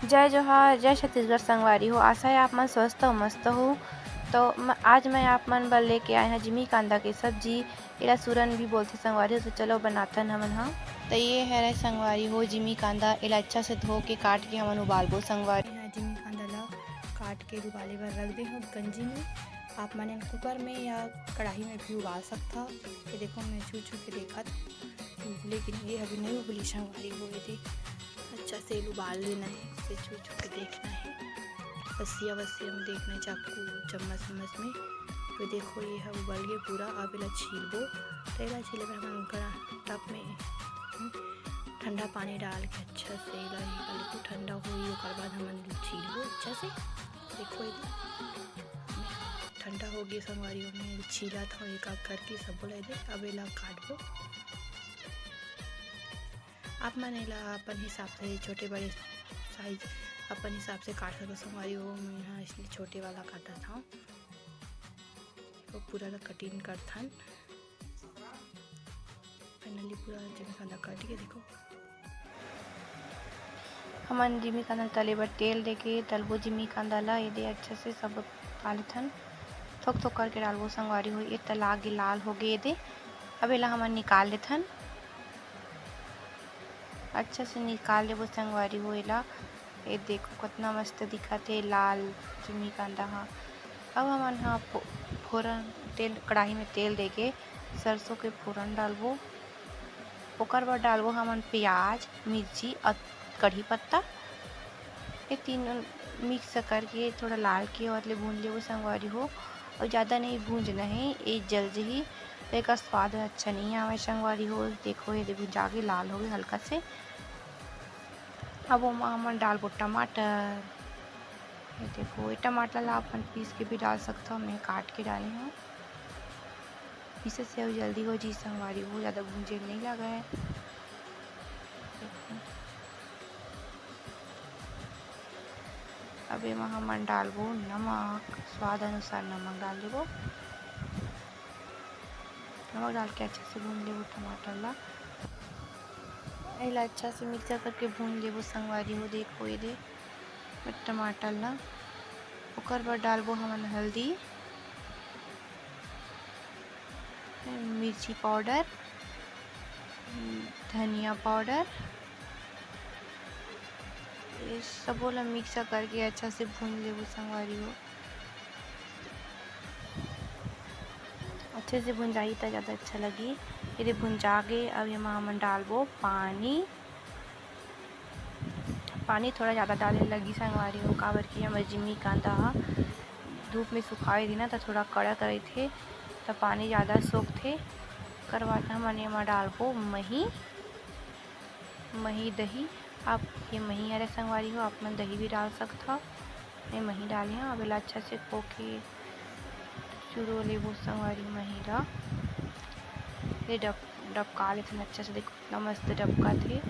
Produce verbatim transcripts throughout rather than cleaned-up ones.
जय जोहार, जय छत्तीसगढ़ संगवारी हो। आशा है आप मन स्वस्थ हो, मस्त हो। तो म-, आज मैं आप मन बर लेके आए हंव जिमी कांदा के सब्जी। एला सूरन भी बोलथे संगवारी हो। तो चलो बनाथन हमन ह। तो ये हरे संगवारी हो जिमी कांदा, एला अच्छा से धो के काट के हमन उबालबो संगवारी। यहाँ जिमी कांदा ला काट के उबाले बर रख दे हंव गंजी में। आप मन कुकर में या कढ़ाई में भी उबाल सकथव। ये देखो, मैं छू छू के देखत हंव, लेकिन ये अभी नहीं उबली संगवारी हो। ये दे, अच्छा से उबाल लेना है, इसे छू छू के देखना है, बसिया बसिया में देखना है, चाकू चम्मच चम्मच में। तो देखो, ये ह उबल गए पूरा। अब एला छीलबो। तो एला छीले बर हमन कड़ा टब में, हम्म, ठंडा पानी डाल के अच्छा से एला निकाल लेबो। ठंडा होई, ओकर बाद हमन छीलबो अच्छा से। देखो, ये ठंडा हो गए संगवारी हो, मैं छीलत हंव एक एक करके सबो ला। ये दे, अब एला काटबो। आप मन एला अपन हिसाब से छोटे बड़े साइज अपन हिसाब से काट सकत संगवारी हो। मैं ह इसने छोटे वाला काटत हंव, तो पूरा ला कटिंग करथन। फाइनली पूरा जिमी कांदा काट के देखो। हमन जिमी कांदा तले बर तेल देके तलबो जिमी कांदा ला। ये दे अच्छा से सब डालथन, थोक थोक करके डालबो संगवारी हो। ये तला गे लाल हो गए, ये दे। अब एला हमन निकाल लेथन। अच्छा से निकाल लेबो संगवारी हो एला। ये देखो, कितना मस्त दिखत हे लाल जिमी कांदा ह। अब हमन ह फो-, फोरन तेल, कढ़ाई में तेल देके सरसों के फोरन डालबो। ओकर बाद डालबो हमन प्याज, मिर्ची अउ कढ़ी पत्ता। ये तीनों मिक्स करके थोड़ा लाल के होवत ले भून लेबो संगवारी हो। अउ ज़्यादा नहीं भूंजना हे, ये जल जही, तो एकर स्वाद अच्छा नहीं आवे संगवारी हो। देखो, ये दे भुंजा के लाल हो गए हल्का से। अब ओमा हमन डालबो टमाटर। ये देखो, ये टमाटर ला अपन पीस के भी डाल सकथव, मैं काट के डाले हंव। पीसे से अउ जल्दी हो जी संगवारी हो, ज़्यादा भूंजे नहीं लगे। अब एमा हमन डालबो नमक, स्वाद अनुसार नमक डाल देबो। नमक डाल के अच्छा से भून लेबो टमाटर ला। एला अच्छा से मिक्सर करके भून लेबो संगवारी हो। देखो, ये दे टमाटर ला। ओकर बाद डालबो हमन हल्दी, मिर्ची पाउडर, धनिया पाउडर, ये सबो ला मिक्स करके अच्छा से भून लेबो संगवारी हो। अच्छे से भुंजाही त ज़्यादा अच्छा लगही। ये दे भुंजा गे, अब एमा हमन डालबो पानी। पानी थोड़ा ज़्यादा डाले लगही संगवारी हो, काबर कि हमर जिमी कांदा ह धूप में सुखाए दिन त थोड़ा कड़क रहिथे, त पानी ज़्यादा सोखथे। ओकर बाद हमन एमा डालबो मही, मही दही। आप ये मही हरे संगवारी हो, आप मन दही भी डाल सकथव। मैं मही डाले हंव। अब एला अच्छा से खो के चुरो लेबो संगवारी मही ला। ये डब-, डबका लेथन अच्छा से, देखो कितना मस्त डबकाथे।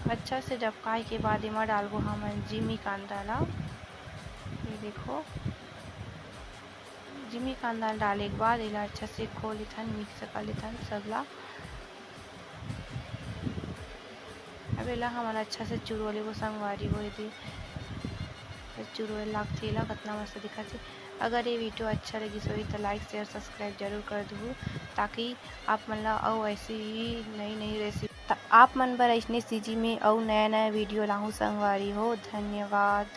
अच्छा से डबकाए के बाद एमा डालबो हमन जिमी कांदा ला। ये देखो, जिमी कांदा ला डाले के बाद एला अच्छा से खो लेथन, मिक्स कर लेथन सब ला। अब एला हमन अच्छा से चुरो लेबो संगवारी हो। ये दे चुरोए लागथे एला, कतना मस्त दिखत हे। अगर ये वीडियो अच्छा लगिस होही त लाइक, शेयर, सब्सक्राइब जरूर कर दुहू, ताकि आप मन ला अउ ऐसी ही नई नई रेसिपी, त आप मन बर अइसने सीजी में अउ नया नया वीडियो लाहूँ संगवारी हो। धन्यवाद।